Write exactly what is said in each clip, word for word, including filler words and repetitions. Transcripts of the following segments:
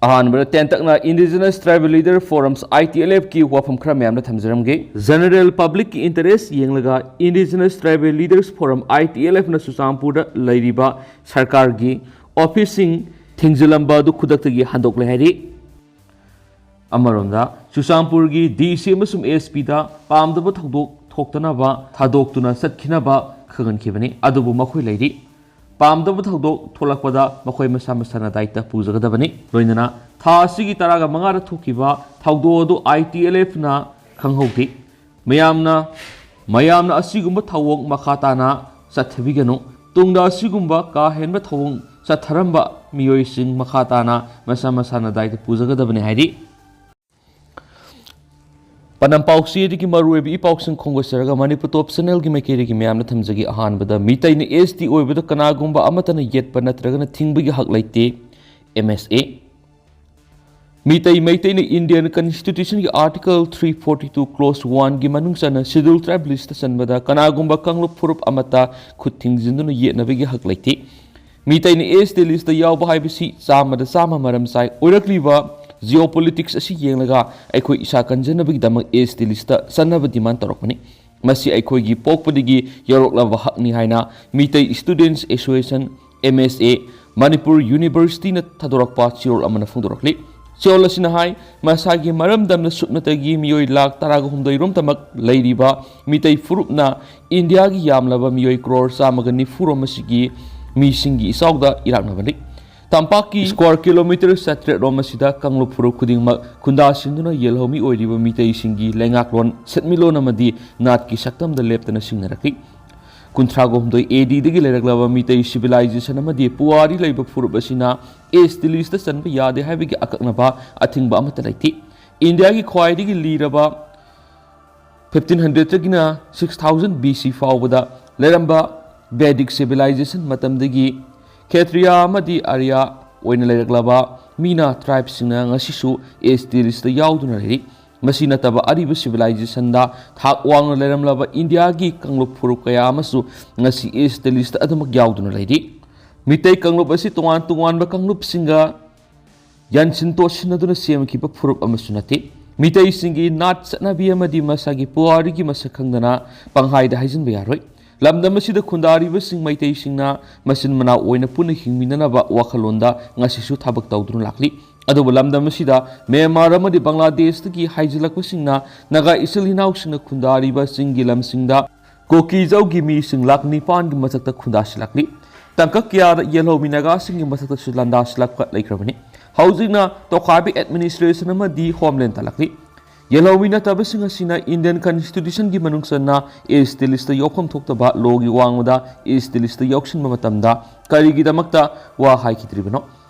ꯑꯍꯥꯟꯕꯗ ꯇꯦꯟꯇꯛꯅ Indigenous Tribal Leader Forums, I T L F ꯀꯤ ꯋꯥꯐꯝ ꯈꯔ ꯃꯌꯥꯝꯅ ꯊꯝꯖꯔꯝꯒꯦ꯫ General public ꯀꯤ interest ꯌꯦꯡꯂꯒ Indigenous Tribal Leaders Forum, I T L F ꯅ ꯆꯨꯔꯆꯥꯟꯄꯨꯔꯗ ꯂꯩꯔꯤꯕ ꯁꯔꯀꯥꯔꯒꯤ office ꯁꯤꯡ ꯊꯤꯡꯖꯤꯜꯂꯝꯕ ꯑꯗꯨ ꯈꯨꯗꯛꯇꯒꯤ ꯍꯟꯗꯣꯛꯂꯦ ꯍꯥꯏꯔꯤ꯫ ꯑꯃꯔꯣꯝꯗ, ꯆꯨꯔꯆꯥꯟꯄꯨꯔꯒꯤ D C ꯑꯃꯁꯨꯡ S P ꯗ ꯄꯥꯝꯗꯕ ꯊꯧꯗꯣꯛ ꯊꯣꯛꯇꯅꯕ ꯊꯥꯗꯣꯛꯇꯨꯅ ꯆꯠꯈꯤꯅꯕ ꯈꯪꯍꯟꯈꯤꯕꯅꯤ꯫ ꯑꯗꯨꯕꯨ ꯃꯈꯣꯏ ꯂꯩꯔꯤ꯫ ꯄꯥꯝꯗꯕ ꯊꯧꯗꯣꯛ ꯊꯣꯛꯂꯛꯄꯗ ꯃꯈꯣꯏ ꯃꯁꯥ ꯃꯁꯥꯅ ꯗꯥꯏꯇ ꯄꯨꯖꯒꯗꯕꯅꯤ꯫ ꯂꯣꯏꯅꯅ ꯊꯥ ꯑꯁꯤꯒꯤ ꯇꯔꯥꯒ ꯃꯉꯥꯗ ꯊꯣꯛꯈꯤꯕ ꯊꯧꯗꯣꯛ ꯑꯗꯨ I T L F ꯅ ꯈꯪꯍꯧꯗꯦ꯫ ꯃꯌꯥꯝꯅ, ꯃꯌꯥꯝꯅ ꯑꯁꯤꯒꯨꯝꯕ ꯊꯧꯑꯣꯡ ꯃꯈꯥ ꯇꯥꯅ ꯆꯠꯊꯕꯤꯒꯅꯨ꯫ ꯇꯨꯡꯗ ꯑꯁꯤꯒꯨꯝꯕ ꯀꯥ ꯍꯦꯟꯕ ꯊꯧꯑꯣꯡ ꯆꯠꯊꯔꯝꯕ ꯃꯤꯑꯣꯏꯁꯤꯡ ꯃꯈꯥ ꯇꯥꯅ ꯃꯁꯥ ꯃꯁꯥꯅ ꯗꯥꯏꯇ ꯄꯨꯖꯒꯗꯕꯅꯤ ꯍꯥꯏꯔꯤ꯫ ꯄꯅꯝ ꯄꯥꯎꯆꯦꯗꯒꯤ ꯃꯔꯨꯑꯣꯏꯕ ꯏ ꯄꯥꯎꯁꯤꯡ ꯈꯣꯝꯒꯠꯆꯔꯒ ꯃꯅꯤꯄꯨꯔ ꯇꯣꯞ ꯆꯦꯅꯦꯜꯒꯤ ꯃꯥꯏꯀꯩꯗꯒꯤ ꯃꯌꯥꯝꯅ ꯊꯝꯖꯒꯦ꯫ ꯑꯍꯥꯟꯕꯗ, ꯃꯤꯇꯩꯅ S T ꯑꯣꯏꯕꯗ ꯀꯅꯥꯒꯨꯝꯕ ꯑꯃꯠꯇꯅ ꯌꯦꯠꯄ ꯅꯠꯇ꯭ꯔꯒꯅ ꯊꯤꯡꯕꯒꯤ ꯍꯛ ꯂꯩꯇꯦ, M S A꯫ Meitei ꯃꯩꯇꯩꯅ Indian Constitution ꯒꯤ Article three forty two Clause one ꯒꯤ ꯃꯅꯨꯡ ꯆꯟꯅ Scheduled Tribe list ꯇ ꯆꯟꯕꯗ ꯀꯅꯥꯒꯨꯝꯕ ꯀꯥꯡꯂꯨꯞ ꯐꯨꯔꯨꯞ ꯑꯃꯠꯇ ꯈꯨꯠ ꯊꯤꯡꯖꯤꯟꯗꯨꯅ ꯌꯦꯠꯅꯕꯒꯤ ꯍꯛ ꯂꯩꯇꯦ꯫ ꯃꯤꯇꯩꯅ S T list ꯇ ꯌꯥꯎꯕ ꯍꯥꯏꯕꯁꯤ ꯆꯥꯝꯃꯗ ꯆꯥꯝꯃ ꯃꯔꯝ ꯆꯥꯏ꯫ ꯑꯣꯏꯔꯛꯂꯤꯕ geopolitics ꯑꯁꯤ ꯌꯦꯡꯂꯒ ꯑꯩꯈꯣꯏ ꯏꯁꯥ ꯀꯟꯖꯅꯕꯒꯤꯗꯃꯛ S T list ꯇ ꯆꯟꯅꯕ demand ꯇꯧꯔꯛꯄꯅꯤ꯫ ꯃꯁꯤ ꯑꯩꯈꯣꯏꯒꯤ ꯄꯣꯛꯄꯗꯒꯤ ꯌꯧꯔꯛꯂꯕ ꯍꯛꯅꯤ ꯍꯥꯏꯅ Meitei Students Association, M S A, Manipur University ꯅ ꯊꯥꯗꯣꯔꯛꯄ ꯆꯦꯔꯣꯜ ꯑꯃꯅ ꯐꯣꯡꯗꯣꯔꯛꯂꯤ꯫ ꯆꯦꯔꯣꯜ ꯑꯁꯤꯅ ꯍꯥꯏ, ꯃꯁꯥꯒꯤ ꯃꯔꯝꯗꯝꯅ ꯁꯨꯞꯅꯇꯒꯤ ꯃꯤꯑꯣꯏ ꯂꯥꯈ ꯇꯔꯥꯒ ꯍꯨꯝꯗꯣꯏ ꯔꯣꯝꯇꯃꯛ ꯂꯩꯔꯤꯕ ꯃꯤꯇꯩ ꯐꯨꯔꯨꯞꯅ ꯏꯟꯗꯤꯌꯥꯒꯤ ꯌꯥꯝꯂꯕ ꯃꯤꯑꯣꯏ ꯀ꯭ꯔꯣꯔ ꯆꯥꯝꯃꯒ ꯅꯤꯐꯨ ꯔꯣꯝ ꯑꯁꯤꯒꯤ ꯃꯤꯁꯤꯡꯒꯤ ꯏꯆꯥꯎꯗ ꯏꯔꯥꯛꯅꯕꯅꯤ꯫ ꯇꯝꯄꯥꯛꯀꯤ square kilometre ꯆꯥꯇ꯭ꯔꯦꯠ ꯔꯣꯝ ꯑꯁꯤꯗ ꯀꯥꯡꯂꯨꯞ ꯐꯨꯔꯨꯞ ꯈꯨꯗꯤꯡꯃꯛ ꯈꯨꯟꯗꯥꯁꯤꯟꯗꯨꯅ ꯌꯦꯜꯍꯧꯃꯤ ꯑꯣꯏꯔꯤꯕ ꯃꯤꯇꯩꯁꯤꯡꯒꯤ ꯂꯩꯉꯥꯛꯂꯣꯟ ꯁꯦꯟꯃꯤꯠꯂꯣꯟ ꯑꯃꯗꯤ ꯅꯥꯠꯀꯤ ꯁꯛꯇꯝꯗ ꯂꯦꯞꯇꯅ ꯁꯤꯡꯅꯔꯛꯂꯤ꯫ ꯀꯨꯟꯊ꯭ꯔꯥꯒ ꯍꯨꯝꯗꯣꯏ A D ꯗꯒꯤ ꯂꯩꯔꯛꯂꯕ ꯃꯤꯇꯩ civilization ꯑꯃꯗꯤ ꯄꯨꯋꯥꯔꯤ ꯂꯩꯕ ꯐꯨꯔꯨꯞ ꯑꯁꯤꯅ S T list ꯇ ꯆꯟꯕ ꯌꯥꯗꯦ ꯍꯥꯏꯕꯒꯤ ꯑꯀꯛꯅꯕ ꯑꯊꯤꯡꯕ ꯑꯃꯠꯇ ꯂꯩꯇꯦ꯫ ꯏꯟꯗꯤꯌꯥꯒꯤ ꯈ꯭ꯋꯥꯏꯗꯒꯤ ꯂꯤꯔꯕ fifteen hundred ꯗꯒꯤꯅ six thousand B C ꯐꯥꯎꯕꯗ ꯂꯩꯔꯝꯕ Vedic civilization ꯃꯇꯝꯗꯒꯤ ꯈꯦꯇ꯭ꯔꯤꯌꯥ ꯑꯃꯗꯤ ꯑꯥꯔꯌꯥ ꯑꯣꯏꯅ ꯂꯩꯔꯛꯂꯕ ꯃꯤꯅ tribe ꯁꯤꯡꯅ ꯉꯁꯤꯁꯨ S T list ꯇ ꯌꯥꯎꯗꯨꯅ ꯂꯩꯔꯤ꯫ ꯃꯁꯤ ꯅꯠꯇꯕ ꯑꯔꯤꯕ civilization ꯗ ꯊꯥꯛ ꯋꯥꯡꯅ ꯂꯩꯔꯝꯂꯕ ꯏꯟꯗꯤꯌꯥꯒꯤ ꯀꯥꯡꯂꯨꯞ ꯐꯨꯔꯨꯞ ꯀꯌꯥ ꯑꯃꯁꯨ ꯉꯁꯤ S T list ꯇ ꯑꯗꯨꯃꯛ ꯌꯥꯎꯗꯨꯅ ꯂꯩꯔꯤ꯫ ꯃꯤꯇꯩ ꯀꯥꯡꯂꯨꯞ ꯑꯁꯤ ꯇꯣꯉꯥꯟ ꯇꯣꯉꯥꯟꯕ ꯀꯥꯡꯂꯨꯞꯁꯤꯡꯒ ꯌꯥꯟꯁꯤꯟ ꯇꯣꯠꯁꯤꯟꯅꯗꯨꯅ ꯁꯦꯝꯈꯤꯕ ꯐꯨꯔꯨꯞ ꯑꯃꯁꯨ ꯅꯠꯇꯦ꯫ ꯃꯤꯇꯩꯁꯤꯡꯒꯤ ꯅꯥꯠ ꯆꯠꯅꯕꯤ ꯑꯃꯗꯤ ꯃꯁꯥꯒꯤ ꯄꯨꯋꯥꯔꯤꯒꯤ ꯃꯁꯛ ꯈꯪꯗꯅ ꯄꯪꯍꯥꯏꯗ ꯍꯥꯏꯖꯤꯟꯕ ꯌꯥꯔꯣꯏ꯫ ꯂꯝꯗꯝ ꯑꯁꯤꯗ ꯈꯨꯟꯗꯥꯔꯤꯕꯁꯤꯡ ꯃꯩꯇꯩꯁꯤꯡꯅ ꯃꯆꯤꯟ ꯃꯅꯥꯎ ꯑꯣꯏꯅ ꯄꯨꯟꯅ ꯍꯤꯡꯃꯤꯟꯅꯅꯕ ꯋꯥꯈꯜꯂꯣꯟꯗ ꯉꯁꯤꯁꯨ ꯊꯕꯛ ꯇꯧꯗꯨꯅ ꯂꯥꯛꯂꯤ꯫ ꯑꯗꯨꯕꯨ ꯂꯝꯗꯝ ꯑꯁꯤꯗ ꯃ꯭ꯌꯥꯟꯃꯥꯔ ꯑꯃꯗꯤ ꯕꯪꯒ꯭ꯂꯥꯗꯦꯁꯇꯒꯤ ꯍꯥꯏꯖꯤꯜꯂꯛꯄꯁꯤꯡꯅ ꯅꯥꯒꯥ ꯏꯆꯤꯜ ꯏꯅꯥꯎꯁꯤꯡꯅ ꯈꯨꯟꯗꯥꯔꯤꯕ ꯆꯤꯡꯒꯤ ꯂꯝꯁꯤꯡꯗ ꯀꯨꯀꯤꯖꯧꯒꯤ ꯃꯤꯁꯤꯡ ꯂꯥꯈ ꯅꯤꯄꯥꯟꯒꯤ ꯃꯊꯛꯇ ꯈꯨꯟꯗꯥꯁꯤꯜꯂꯛꯂꯤ꯫ ꯇꯥꯡꯀꯛ ꯀꯌꯥꯗ ꯌꯦꯜꯍꯧꯃꯤ ꯅꯥꯒꯥꯁꯤꯡꯒꯤ ꯃꯊꯛꯇꯁꯨ ꯂꯥꯟꯗꯥꯁꯤꯜꯂꯛꯄ ꯂꯩꯈ꯭ꯔꯕꯅꯤ꯫ ꯍꯧꯖꯤꯛꯅ ꯇꯣꯈꯥꯏꯕ ꯑꯦꯗꯃꯤꯅꯤꯁꯇ꯭ꯔꯦꯁꯟ ꯑꯃꯗꯤ ꯍꯣꯝꯂꯦꯟ ꯇꯥꯂꯛꯂꯤ꯫ ꯌꯦꯜꯍꯧꯃꯤ ꯅꯠꯇꯕꯁꯤꯡ ꯑꯁꯤꯅ ꯏꯟꯗꯤꯌꯟ ꯀꯟꯁꯇꯤꯇ꯭ꯌꯨꯁꯟꯒꯤ ꯃꯅꯨꯡ ꯆꯟꯅ ꯑꯦꯁ ꯇꯤ ꯂꯤꯁꯇ ꯌꯥꯎꯐꯝ ꯊꯣꯛꯇꯕ ꯂꯣꯒꯤ ꯋꯥꯡꯃꯗ ꯑꯦꯁ ꯇꯤ ꯂꯤꯁꯇ ꯌꯥꯎꯁꯤꯟꯕ ꯃꯇꯝꯗ ꯀꯔꯤꯒꯤꯗꯃꯛꯇ ꯋꯥ ꯍꯥꯏꯈꯤꯗ꯭ꯔꯤꯕꯅꯣ?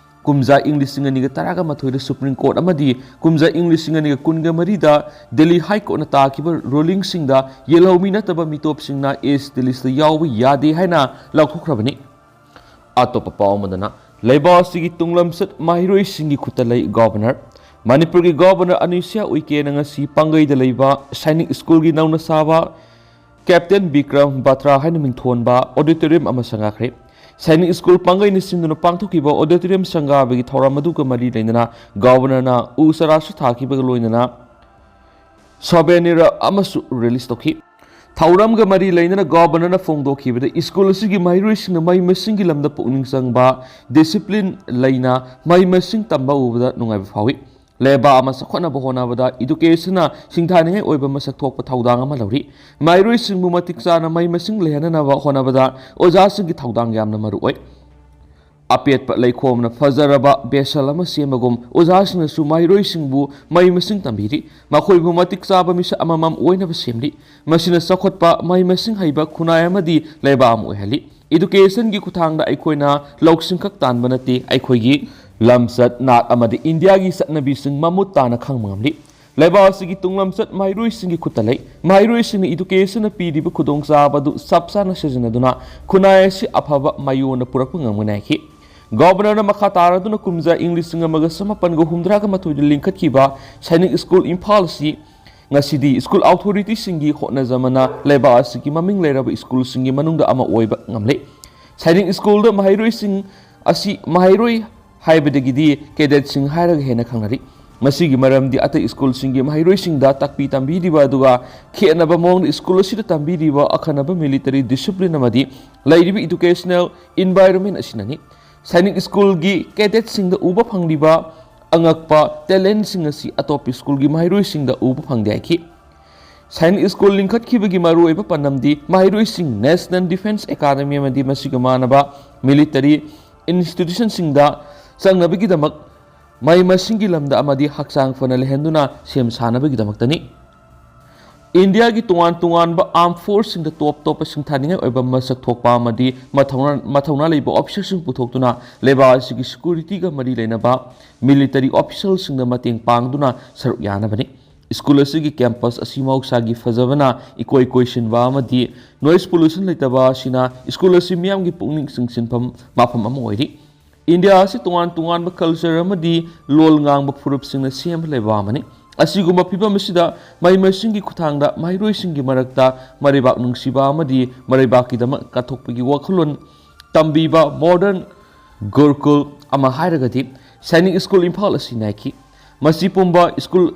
ꯀꯨꯝꯖꯥ ꯏꯪ ꯂꯤꯁꯤꯡ ꯑꯅꯤꯒ ꯇꯔꯥꯒ ꯃꯥꯊꯣꯏꯗ ꯁꯨꯄ꯭ꯔꯤꯝ ꯀꯣꯔꯠ ꯑꯃꯗꯤ ꯀꯨꯝꯖꯥ ꯏꯪ ꯂꯤꯁꯤꯡ ꯑꯅꯤꯒ ꯀꯨꯟꯒ ꯃꯔꯤꯗ ꯗꯦꯜꯂꯤ ꯍꯥꯏ ꯀꯣꯔꯠꯅ ꯇꯥꯈꯤꯕ ꯔꯨꯂꯤꯡꯁꯤꯡꯗ ꯌꯦꯜꯍꯧꯃꯤ ꯅꯠꯇꯕ ꯃꯤꯇꯣꯞꯁꯤꯡꯅ ꯑꯦꯁ ꯇꯤ ꯂꯤꯁꯇ ꯌꯥꯎꯕ ꯌꯥꯗꯦ ꯍꯥꯏꯅ ꯂꯥꯎꯊꯣꯛꯈ꯭ꯔꯕꯅꯤ꯫ ꯑꯇꯣꯞꯄ ꯄꯥꯎ ꯑꯃꯗꯅ, ꯂꯩꯕꯥꯛ ꯑꯁꯤꯒꯤ ꯇꯨꯡꯂꯝꯆꯠ ꯃꯍꯩꯔꯣꯏꯁꯤꯡꯒꯤ ꯈꯨꯠꯇ ꯂꯩ ꯒꯣꯚꯔꯅꯔ꯫ ꯃꯅꯤꯄꯨꯔꯒꯤ ꯒꯣꯚꯔꯅꯔ ꯑꯅꯨꯁ꯭ꯌꯥ ꯎꯏꯀꯦꯅ ꯉꯁꯤ ꯄꯥꯡꯒꯩꯗ ꯂꯩꯕ ꯁꯥꯏꯅꯤꯛ ꯁ꯭ꯀꯨꯜꯒꯤ ꯅꯧꯅ ꯁꯥꯕ ꯀꯦꯞꯇꯦꯟ ꯕꯤꯀ꯭ꯔꯝ ꯕꯇ꯭ꯔꯥ ꯍꯥꯏꯅ ꯃꯤꯡꯊꯣꯟꯕ ꯑꯣꯗꯤꯇꯣꯔꯤꯌꯝ ꯑꯃ ꯁꯪꯒꯥꯈ꯭ꯔꯦ꯫ ꯁꯥꯏꯅꯤꯛ ꯁ꯭ꯀꯨꯜ ꯄꯥꯡꯒꯩꯅ ꯁꯤꯟꯗꯨꯅ ꯄꯥꯡꯊꯣꯛꯈꯤꯕ ꯑꯣꯗꯤꯇꯣꯔꯤꯌꯝ ꯁꯪꯒꯥꯕꯒꯤ ꯊꯧꯔꯝ ꯑꯗꯨꯒ ꯃꯔꯤ ꯂꯩꯅꯅ ꯒꯣꯚꯔꯅꯔꯅ ꯎ ꯆꯥꯔꯥꯁꯨ ꯊꯥꯈꯤꯕꯒ ꯂꯣꯏꯅꯅ ꯁꯣꯚꯦꯅꯤꯔ ꯑꯃꯁꯨ ꯔꯤꯂꯤꯖ ꯇꯧꯈꯤ꯫ ꯊꯧꯔꯝꯒ ꯃꯔꯤ ꯂꯩꯅꯅ ꯒꯣꯚꯔꯅꯔꯅ ꯐꯣꯡꯗꯣꯛꯈꯤꯕꯗ, ꯁ꯭ꯀꯨꯜ ꯑꯁꯤꯒꯤ ꯃꯍꯩꯔꯣꯏꯁꯤꯡꯅ ꯃꯍꯩ ꯃꯁꯤꯡꯒꯤ ꯂꯝꯗ ꯄꯨꯛꯅꯤꯡ ꯆꯪꯕ, ꯗꯤꯁꯤꯄ꯭ꯂꯤꯟ ꯂꯩꯅ ꯃꯍꯩ ꯃꯁꯤꯡ ꯇꯝꯕ ꯎꯕꯗ ꯅꯨꯡꯉꯥꯏꯕ ꯐꯥꯎꯏ꯫ ꯂꯩꯕꯥꯛ ꯑꯃ ꯆꯥꯎꯈꯠꯅꯕ ꯍꯣꯠꯅꯕꯗ ꯏꯗꯨꯀꯦꯁꯟꯅ ꯁꯤꯡꯊꯥꯅꯤꯡꯉꯥꯏ ꯑꯣꯏꯕ ꯃꯁꯛ ꯊꯣꯛꯄ ꯊꯧꯗꯥꯡ ꯑꯃ ꯂꯧꯔꯤ꯫ ꯃꯍꯩꯔꯣꯏꯁꯤꯡꯕꯨ ꯃꯇꯤꯛ ꯆꯥꯅ ꯃꯍꯩ ꯃꯁꯤꯡ ꯂꯩꯍꯟꯅꯅꯕ ꯍꯣꯠꯅꯕꯗ ꯑꯣꯖꯥꯁꯤꯡꯒꯤ ꯊꯧꯗꯥꯡ ꯌꯥꯝꯅ ꯃꯔꯨ ꯑꯣꯏ꯫ ꯑꯄꯦꯠꯄ ꯂꯩꯈꯣꯝꯅ ꯐꯖꯔꯕ ꯕꯦꯁꯜ ꯑꯃ ꯁꯦꯝꯕꯒꯨꯝ, ꯑꯣꯖꯥꯁꯤꯡꯅꯁꯨ ꯃꯍꯩꯔꯣꯏꯁꯤꯡꯕꯨ ꯃꯍꯩ ꯃꯁꯤꯡ ꯇꯝꯕꯤꯔꯤ꯫ ꯃꯈꯣꯏꯕꯨ ꯃꯇꯤꯛ ꯆꯥꯕ ꯃꯤꯁꯛ ꯑꯃꯃꯝ ꯑꯣꯏꯅꯕ ꯁꯦꯝꯂꯤ꯫ ꯃꯁꯤꯅ ꯆꯥꯎꯈꯠꯄ, ꯃꯍꯩ ꯃꯁꯤꯡ ꯍꯩꯕ ꯈꯨꯟꯅꯥꯏ ꯑꯃꯗꯤ ꯂꯩꯕꯥꯛ ꯑꯃ ꯑꯣꯏꯍꯜꯂꯤ꯫ ꯏꯗꯨꯀꯦꯁꯟꯒꯤ ꯈꯨꯠꯊꯥꯡꯗ ꯑꯩꯈꯣꯏꯅ ꯂꯧꯁꯤꯡ ꯈꯛ ꯇꯥꯟꯕ ꯅꯠꯇꯦ, ꯑꯩꯈꯣꯏꯒꯤ ꯂꯝꯆꯠ, ꯅꯥꯠ ꯑꯃꯗꯤ ꯏꯟꯗꯤꯌꯥꯒꯤ ꯆꯠꯅꯕꯤꯁꯤꯡ ꯃꯃꯨꯠ ꯇꯥꯅ ꯈꯪꯕ ꯉꯝꯂꯤ꯫ ꯂꯩꯕꯥꯛ ꯑꯁꯤꯒꯤ ꯇꯨꯡꯂꯝꯆꯠ ꯃꯍꯩꯔꯣꯏꯁꯤꯡꯒꯤ ꯈꯨꯠꯇ ꯂꯩ꯫ ꯃꯍꯩꯔꯣꯏꯁꯤꯡꯅ ꯏꯗꯨꯀꯦꯁꯟꯅ ꯄꯤꯔꯤꯕ ꯈꯨꯗꯣꯡꯆꯥꯕ ꯑꯗꯨ ꯆꯞ ꯆꯥꯅ ꯁꯤꯖꯤꯟꯅꯗꯨꯅ ꯈꯨꯟꯅꯥꯏ ꯑꯁꯤ ꯑꯐꯕ ꯃꯥꯏꯑꯣꯟꯗ ꯄꯨꯔꯛꯄ ꯉꯝꯒꯅꯤ ꯍꯥꯏꯈꯤ꯫ ꯒꯣꯚꯔꯅꯔꯅ ꯃꯈꯥ ꯇꯥꯔꯗꯨꯅ ꯀꯨꯝꯖꯥ ꯏꯪ ꯂꯤꯁꯤꯡ ꯑꯃꯒ ꯆꯃꯥꯄꯟꯒ ꯍꯨꯝꯗ꯭ꯔꯥꯒ ꯃꯥꯊꯣꯏꯗ ꯂꯤꯡꯈꯠꯈꯤꯕ ꯁꯥꯏꯅꯤꯛ ꯁ꯭ꯀꯨꯜ ꯏꯝꯐꯥꯜ ꯑꯁꯤ ꯉꯁꯤꯗꯤ ꯁ꯭ꯀꯨꯜ ꯑꯣꯊꯣꯔꯤꯇꯤꯁꯤꯡꯒꯤ ꯍꯣꯠꯅꯖꯃꯅ ꯂꯩꯕꯥꯛ ꯑꯁꯤꯒꯤ ꯃꯃꯤꯡ ꯂꯩꯔꯕ ꯁ꯭ꯀꯨꯜꯁꯤꯡꯒꯤ ꯃꯅꯨꯡꯗ ꯑꯃ ꯑꯣꯏꯕ ꯉꯝꯂꯦ꯫ ꯁꯥꯏꯅꯤꯛ ꯁ꯭ꯀꯨꯜꯗ ꯃꯍꯩꯔꯣꯏꯁꯤꯡ ꯑꯁꯤ ꯃꯍꯩꯔꯣꯏ ꯍꯥꯏꯕꯗꯒꯤꯗꯤ ꯀꯦꯗꯦꯠꯁꯤꯡ ꯍꯥꯏꯔꯒ ꯍꯦꯟꯅ ꯈꯪꯅꯔꯤ꯫ ꯃꯁꯤꯒꯤ ꯃꯔꯝꯗꯤ ꯑꯇꯩ ꯁ꯭ꯀꯨꯜꯁꯤꯡꯒꯤ ꯃꯍꯩꯔꯣꯏꯁꯤꯡꯗ ꯇꯥꯛꯄꯤ ꯇꯝꯕꯤꯔꯤꯕ ꯑꯗꯨꯒ ꯈꯦꯠꯅꯕ ꯃꯑꯣꯡꯗ ꯁ꯭ꯀꯨꯜ ꯑꯁꯤꯗ ꯇꯝꯕꯤꯔꯤꯕ ꯑꯈꯟꯅꯕ ꯃꯤꯂꯤꯇꯔꯤ ꯗꯤꯁꯤꯄ꯭ꯂꯤꯟ ꯑꯃꯗꯤ ꯂꯩꯔꯤꯕ ꯏꯗꯨꯀꯦꯁꯅꯦꯜ ꯏꯟꯚꯥꯏꯔꯣꯟꯃꯦꯟ ꯑꯁꯤꯅꯅꯤ꯫ ꯁꯥꯏꯅꯤꯛ ꯁ꯭ꯀꯨꯜꯒꯤ ꯀꯦꯗꯦꯠꯁꯤꯡꯗ ꯎꯕ ꯐꯪꯂꯤꯕ ꯑꯉꯛꯄ ꯇꯦꯂꯦꯟꯠꯁꯤꯡ ꯑꯁꯤ ꯑꯇꯣꯞꯄ ꯁ꯭ꯀꯨꯜꯒꯤ ꯃꯍꯩꯔꯣꯏꯁꯤꯡꯗ ꯎꯕ ꯐꯪꯗꯦ ꯍꯥꯏꯈꯤ꯫ ꯁꯥꯏꯅꯤꯛ ꯁ꯭ꯀꯨꯜ ꯂꯤꯡꯈꯠꯈꯤꯕꯒꯤ ꯃꯔꯨꯑꯣꯏꯕ ꯄꯥꯟꯗꯝꯗꯤ ꯃꯍꯩꯔꯣꯏꯁꯤꯡ ꯅꯦꯁꯅꯦꯜ ꯗꯤꯐꯦꯟꯁ ꯑꯦꯀꯥꯗꯃꯤ ꯑꯃꯗꯤ ꯃꯁꯤꯒ ꯃꯥꯟꯅꯕ ꯃꯤꯂꯤꯇꯔꯤ ꯏꯟꯁꯇꯤꯇ꯭ꯌꯨꯁꯟꯁꯤꯡꯗ ꯆꯪꯅꯕꯒꯤꯗꯃꯛ ꯃꯍꯩ ꯃꯁꯤꯡꯒꯤ ꯂꯝꯗ ꯑꯃꯗꯤ ꯍꯛꯆꯥꯡ ꯐꯅ ꯂꯩꯍꯟꯗꯨꯅ ꯁꯦꯝ ꯁꯥꯅꯕꯒꯤꯗꯃꯛꯇꯅꯤ꯫ ꯏꯟꯗꯤꯌꯥꯒꯤ ꯇꯣꯉꯥꯟ ꯇꯣꯉꯥꯟꯕ ꯑꯥꯔꯝ ꯐꯣꯔꯁꯁꯤꯡꯗ ꯇꯣꯞ ꯇꯣꯞꯄ ꯁꯤꯡꯊꯥꯅꯤꯡꯉꯥꯏ ꯑꯣꯏꯕ ꯃꯁꯛ ꯊꯣꯛꯄ ꯑꯃꯗꯤ ꯃꯊꯧꯅꯥ ꯃꯊꯧꯅꯥ ꯂꯩꯕ ꯑꯣꯐꯤꯁꯔꯁꯤꯡ ꯄꯨꯊꯣꯛꯇꯨꯅ ꯂꯩꯕꯥꯛ ꯑꯁꯤꯒꯤ ꯁꯦꯀ꯭ꯌꯨꯔꯤꯇꯤꯒ ꯃꯔꯤ ꯂꯩꯅꯕ ꯃꯤꯂꯤꯇꯔꯤ ꯑꯣꯐꯤꯁꯦꯜꯁꯤꯡꯗ ꯃꯇꯦꯡ ꯄꯥꯡꯗꯨꯅ ꯁꯔꯨꯛ ꯌꯥꯅꯕꯅꯤ꯫ ꯁ꯭ꯀꯨꯜ ꯑꯁꯤꯒꯤ ꯀꯦꯝꯄꯁ ꯑꯁꯤ ꯃꯍꯧꯁꯥꯒꯤ ꯐꯖꯕꯅ ꯏꯀꯣꯏ ꯀꯣꯏꯁꯤꯟꯕ ꯑꯃꯗꯤ ꯅꯣꯏꯁ ꯄꯣꯂꯨꯁꯟ ꯂꯩꯇꯕ ꯑꯁꯤꯅ ꯁ꯭ꯀꯨꯜ ꯑꯁꯤ ꯃꯤꯌꯥꯝꯒꯤ ꯄꯨꯛꯅꯤꯡ ꯆꯤꯡꯁꯤꯟꯐꯝ ꯃꯐꯝ ꯑꯃ ꯑꯣꯏꯔꯤ꯫ ꯏꯟꯗꯤꯌꯥ ꯑꯁꯤ ꯇꯣꯉꯥꯟ ꯇꯣꯉꯥꯟꯕ ꯀꯜꯆꯔ ꯑꯃꯗꯤ ꯂꯣꯜ ꯉꯥꯡꯕ ꯐꯨꯔꯨꯞꯁꯤꯡꯅ ꯁꯦꯝꯕ ꯂꯩꯕꯥꯛ ꯑꯃꯅꯤ꯫ ꯑꯁꯤꯒꯨꯝꯕ ꯐꯤꯕꯝ ꯑꯁꯤꯗ ꯃꯍꯩ ꯃꯁꯤꯡꯒꯤ ꯈꯨꯠꯊꯥꯡꯗ ꯃꯍꯩꯔꯣꯏꯁꯤꯡꯒꯤ ꯃꯔꯛꯇ ꯃꯔꯩꯕꯥꯛ ꯅꯨꯡꯁꯤꯕ ꯑꯃꯗꯤ ꯃꯔꯩꯕꯥꯛꯀꯤꯗꯃꯛ ꯀꯠꯊꯣꯛꯄꯒꯤ ꯋꯥꯈꯜꯂꯣꯟ ꯇꯝꯕꯤꯕ ꯃꯣꯗꯔꯟ ꯒꯨꯔꯨꯀꯨꯜ ꯑꯃ ꯍꯥꯏꯔꯒꯗꯤ ꯁꯥꯏꯅꯤꯛ ꯁ꯭ꯀꯨꯜ ꯏꯝꯐꯥꯜ ꯑꯁꯤ ꯅꯥꯏꯈꯤ꯫ ꯃꯁꯤ ꯄꯨꯝꯕ ꯁ꯭ꯀꯨꯜ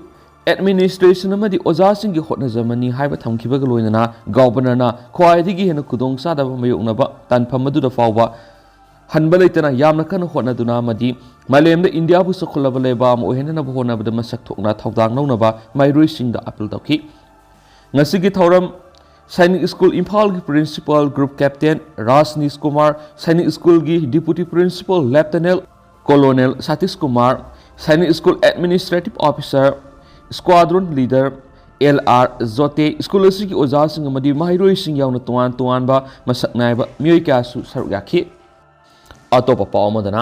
ꯑꯦꯗꯃꯤꯅꯤꯁꯇ꯭ꯔꯦꯁꯟ ꯑꯃꯗꯤ ꯑꯣꯖꯥꯁꯤꯡꯒꯤ ꯍꯣꯠꯅꯖꯃꯟꯅꯤ ꯍꯥꯏꯕ ꯊꯝꯈꯤꯕꯒ ꯂꯣꯏꯅꯅ ꯒꯚꯔꯅꯔꯅ ꯈ꯭ꯋꯥꯏꯗꯒꯤ ꯍꯦꯟꯅ ꯈꯨꯗꯣꯡꯆꯥꯗꯕ ꯃꯥꯌꯣꯛꯅꯕ ꯇꯥꯟꯐꯝ ꯑꯗꯨꯗ ꯐꯥꯎꯕ ꯍꯟꯕ ꯂꯩꯇꯅ ꯌꯥꯝꯅ ꯀꯟꯅ ꯍꯣꯠꯅꯗꯨꯅ ꯑꯃꯗꯤ ꯃꯥꯂꯦꯝꯗ ꯏꯟꯗꯤꯌꯥꯕꯨ ꯆꯥꯎꯈꯠꯂꯕ ꯂꯩꯕꯥꯛ ꯑꯃ ꯑꯣꯏꯍꯟꯅꯅꯕ ꯍꯣꯠꯅꯕꯗ ꯃꯁꯛ ꯊꯣꯛꯅ ꯊꯧꯗꯥꯡ ꯂꯧꯅꯕ ꯃꯍꯩꯔꯣꯏꯁꯤꯡꯗ ꯑꯥꯄꯤꯜ ꯇꯧꯈꯤ꯫ ꯉꯁꯤꯒꯤ ꯊꯧꯔꯝ ꯁꯥꯏꯅꯤꯛ ꯁ꯭ꯀꯨꯜ ꯏꯝꯐꯥꯜꯒꯤ principal group captain Rajnish Kumar, Sainik ꯁ꯭ꯀꯨꯜꯒꯤ deputy principal lieutenant colonel Satish Kumar, Sainik school administrative officer, squadron leader L R Jote, school ꯑꯁꯤꯒꯤ ꯑꯣꯖꯥꯁꯤꯡ ꯑꯃꯗꯤ ꯃꯍꯩꯔꯣꯏꯁꯤꯡ ꯌꯥꯎꯅ ꯇꯣꯉꯥꯟ ꯇꯣꯉꯥꯟꯕ ꯃꯁꯛ ꯅꯥꯏꯕ ꯃꯤꯑꯣꯏ ꯀꯌꯥꯁꯨ ꯁꯔꯨꯛ ꯌꯥꯈꯤ꯫ ꯑꯇꯣꯞꯄ ꯄꯥꯎ ꯑꯃꯗꯅ,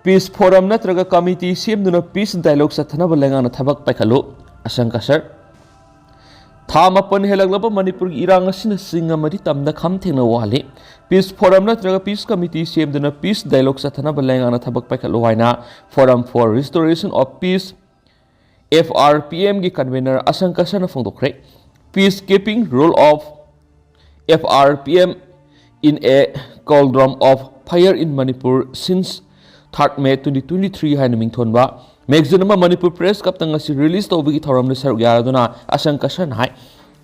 ꯄꯤꯁ ꯐꯣꯔꯝ ꯅꯠꯇ꯭ꯔꯒ ꯀꯃꯤꯇꯤ ꯁꯦꯝꯗꯨꯅ ꯄꯤꯁ ꯗꯥꯏꯂꯣꯒ ꯆꯠꯊꯅꯕ ꯂꯩꯉꯥꯛꯅ ꯊꯕꯛ ꯄꯥꯏꯈꯠꯂꯨ, ꯑꯁꯪꯀ ꯁꯔ꯫ ꯊꯥ ꯃꯥꯄꯟ ꯍꯦꯜꯂꯛꯂꯕ ꯃꯅꯤꯄꯨꯔꯒꯤ ꯏꯔꯥꯡ ꯑꯁꯤꯅ ꯆꯤꯡ ꯑꯃꯗꯤ ꯇꯝꯗ ꯈꯝ ꯊꯦꯡꯅ ꯋꯥꯍꯜꯂꯤ꯫ ꯄꯤꯁ ꯐꯣꯔꯝ ꯅꯠꯇ꯭ꯔꯒ ꯄꯤꯁ ꯀꯃꯤꯇꯤ ꯁꯦꯝꯗꯨꯅ ꯄꯤꯁ ꯗꯥꯏꯂꯣꯒ ꯆꯠꯊꯅꯕ ꯂꯩꯉꯥꯛꯅ ꯊꯕꯛ ꯄꯥꯏꯈꯠꯂꯨ ꯍꯥꯏꯅ Forum for Restoration of Peace, F R P M ꯒꯤ convener ꯑꯁꯪꯀ ꯁꯔꯅ ꯐꯣꯡꯗꯣꯛꯈ꯭ꯔꯦ꯫ Peace keeping role of F R P M in a cauldron of fire in Manipur since Third May twenty twenty-three ꯍꯥꯏꯅ ꯃꯤꯡꯊꯣꯟꯕ magazine ꯑꯃ Manipur Press Clubꯇ ꯉꯁꯤ release ꯇꯧꯕꯒꯤ ꯊꯧꯔꯝꯗ ꯁꯔꯨꯛ ꯌꯥꯔꯗꯨꯅ ꯑꯁꯪ ꯀꯁꯟ ꯍꯥꯏ꯫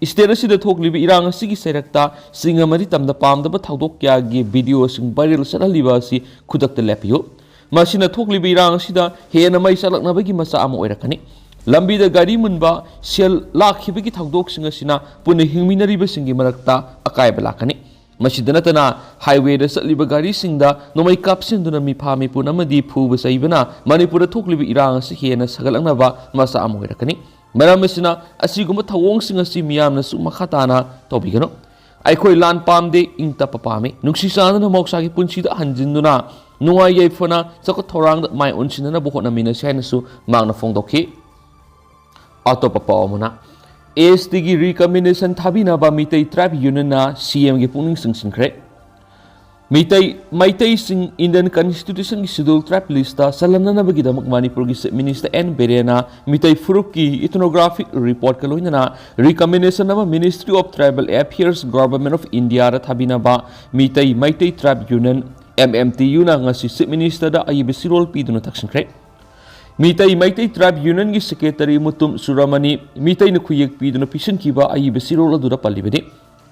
State ꯑꯁꯤꯗ ꯊꯣꯛꯂꯤꯕ ꯏꯔꯥꯡ ꯑꯁꯤꯒꯤ ꯆꯩꯔꯛꯇ ꯆꯤꯡ ꯑꯃꯗꯤ ꯇꯝꯗ ꯄꯥꯝꯗꯕ ꯊꯧꯗꯣꯛ ꯀꯌꯥꯒꯤ videoꯁꯤꯡ viral ꯆꯠꯍꯜꯂꯤꯕ ꯑꯁꯤ ꯈꯨꯗꯛꯇ ꯂꯦꯞꯄꯤꯌꯨ꯫ ꯃꯁꯤꯅ ꯊꯣꯛꯂꯤꯕ ꯏꯔꯥꯡ ꯑꯁꯤꯗ ꯍꯦꯟꯅ ꯃꯩ ꯆꯥꯛꯂꯛꯅꯕꯒꯤ ꯃꯆꯥꯛ ꯑꯃ ꯑꯣꯏꯔꯛꯀꯅꯤ꯫ ꯂꯝꯕꯤꯗ ꯒꯥꯔꯤ ꯃꯨꯟꯕ, ꯁꯦꯜ ꯂꯥꯛꯈꯤꯕꯒꯤ ꯊꯧꯗꯣꯛꯁꯤꯡ ꯑꯁꯤꯅ ꯄꯨꯟꯅ ꯍꯤꯡꯃꯤꯟꯅꯔꯤꯕꯁꯤꯡꯒꯤ ꯃꯔꯛꯇ ꯑꯀꯥꯏꯕ ꯂꯥꯛꯀꯅꯤ꯫ ꯃꯁꯤꯗ ꯅꯠꯇꯅ, highwayꯗ ꯆꯠꯂꯤꯕ ꯒꯥꯔꯤꯁꯤꯡꯗ ꯅꯣꯡꯃꯩ ꯀꯥꯞꯁꯤꯟꯗꯨꯅ ꯃꯤꯐꯥ ꯃꯤꯄꯨꯟ ꯑꯃꯗꯤ ꯐꯨꯕ ꯆꯩꯕꯅ ꯃꯅꯤꯄꯨꯔꯗ ꯊꯣꯛꯂꯤꯕ ꯏꯔꯥꯡ ꯑꯁꯤ ꯍꯦꯟꯅ ꯁꯥꯒꯠꯂꯛꯅꯕ ꯃꯆꯥꯛ ꯑꯃ ꯑꯣꯏꯔꯛꯀꯅꯤ꯫ ꯃꯔꯝ ꯑꯁꯤꯅ, ꯑꯁꯤꯒꯨꯝꯕ ꯊꯧꯑꯣꯡꯁꯤꯡ ꯑꯁꯤ ꯃꯤꯌꯥꯝꯅꯁꯨ ꯃꯈꯥ ꯇꯥꯅ ꯇꯧꯕꯤꯒꯅꯨ꯫ ꯑꯩꯈꯣꯏ ꯂꯥꯟ ꯄꯥꯝꯗꯦ, ꯏꯪ ꯇꯞꯄ ꯄꯥꯝꯃꯤ꯫ ꯅꯨꯡꯁꯤ ꯆꯥꯟꯅꯅ ꯃꯍꯧꯁꯥꯒꯤ ꯄꯨꯟꯁꯤꯗ ꯍꯟꯖꯤꯟꯗꯨꯅ ꯅꯨꯡꯉꯥꯏ ꯌꯥꯏꯐꯅ ꯆꯥꯎꯈꯠ ꯊꯧꯔꯥꯡꯗ ꯃꯥꯏ ꯑꯣꯟꯁꯤꯟꯅꯅꯕ ꯍꯣꯠꯅꯃꯤꯟꯅꯁꯤ ꯍꯥꯏꯅꯁꯨ ꯃꯍꯥꯛꯅ ꯐꯣꯡꯗꯣꯛꯈꯤ꯫ ꯑꯇꯣꯞꯄ ꯄꯥꯎ ꯑꯃꯅ, STꯒꯤ recommendation ꯊꯥꯕꯤꯅꯕ ꯃꯤꯇꯩ Tribe Unionꯅ CMꯒꯤ ꯄꯨꯛꯅꯤꯡ ꯆꯤꯡꯁꯤꯟꯈ꯭ꯔꯦ꯫ ꯃꯤꯇꯩ, ꯃꯩꯇꯩꯁꯤꯡ Indian Constitutionꯒꯤ Scheduled Tribe listꯇ ꯆꯜꯍꯟꯅꯅꯕꯒꯤꯗꯃꯛ ꯃꯅꯤꯄꯨꯔꯒꯤ Chief Minister N ꯕꯤꯔꯦꯟꯅ ꯃꯤꯇꯩ ꯐꯨꯔꯨꯞꯀꯤ ethnographic reportꯀ ꯂꯣꯏꯅꯅ recommendation ꯑꯃ Ministry of Tribal Affairs, Government of Indiaꯗ ꯊꯥꯕꯤꯅꯕ Meitei, Meitei Tribe Union, MMTUꯅ ꯉꯁꯤ Chief Ministerꯗ ꯑꯏꯕ ꯆꯦꯔꯣꯜ ꯄꯤꯗꯨꯅ ꯇꯛꯁꯤꯟꯈ꯭ꯔꯦ꯫ ꯃꯤꯇꯩ, ꯃꯩꯇꯩ Tribe Unionꯒꯤ Secretary ꯃꯨꯇꯨꯝ ꯆꯨꯔꯥꯃꯅꯤ ꯃꯤꯇꯩꯅ ꯈꯨꯌꯦꯛ ꯄꯤꯗꯨꯅ ꯄꯤꯁꯤꯟꯈꯤꯕ ꯑꯏꯕ ꯆꯦꯔꯣꯜ ꯑꯗꯨꯗ ꯄꯜꯂꯤꯕꯅꯤ꯫